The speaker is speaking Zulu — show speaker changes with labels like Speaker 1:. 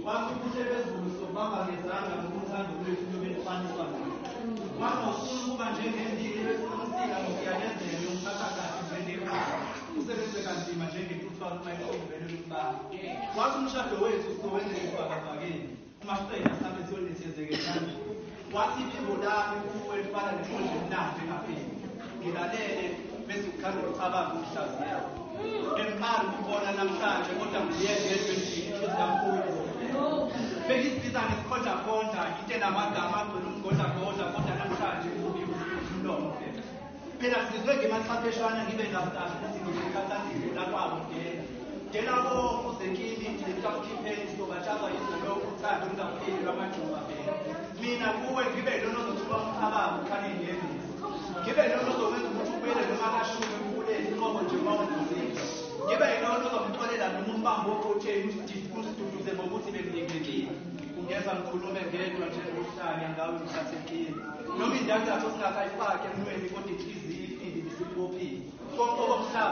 Speaker 1: Wathi ubuhle bezulu sobamba ngezandla ngokuthanda lwethu lobe lufaniswa nalo. Wathi awufuni ukuba njengembili bese umsika ngokuyalezela yomthatha kahle njengeqaba. Usebenze kanzima njengentuthwane uma iqombele lokubamba. Wathi umshado wethu sizowenzela esibhakabhakeni. Uma siqeda sihambe siyonethezeka ethandweni. Wathi iphimbo lami kuwe lifana nenkonje emnandi engapheli. Ngilalele bese ukhanda ucabange ukuhlaziya. Bengiqala ukubona namhlanje kodwa ngiye ngedwa endlini inhliziyo yami. Bengizibiza ngesikhondlakhondla into enamagama agcwele umgodlagodla kodwa namhlanje kubi umlomo phela. Phela sizwe ngemaxhapheshwana ngibe ngazi kahle ukuthi ngizokhathandile lakwabo ngena. Dela konke uze kimi ngikakukhipheni sizobatshazwa izwe lokhu uthando lungapheli lwamajuba phela. Mina kuwe ngibe lona ozothuka umcabango ukhale inyembezi. Ngibe lona ozokwenza ukuthi ubuyele noma kashumi ukuleli inqobo nje uma unguzile. Ngibe yilona ozomxolela noma umbambo oqotsheni usiduduze ngokuthi bengilingekile. Ungeza ngikhulume ngedwa njengohlanya ngawe ngithathekile. Noma indandatho singasayifaki emnweni kodwa inhliziyo ifile ibisibophile. Konke okomhlaba.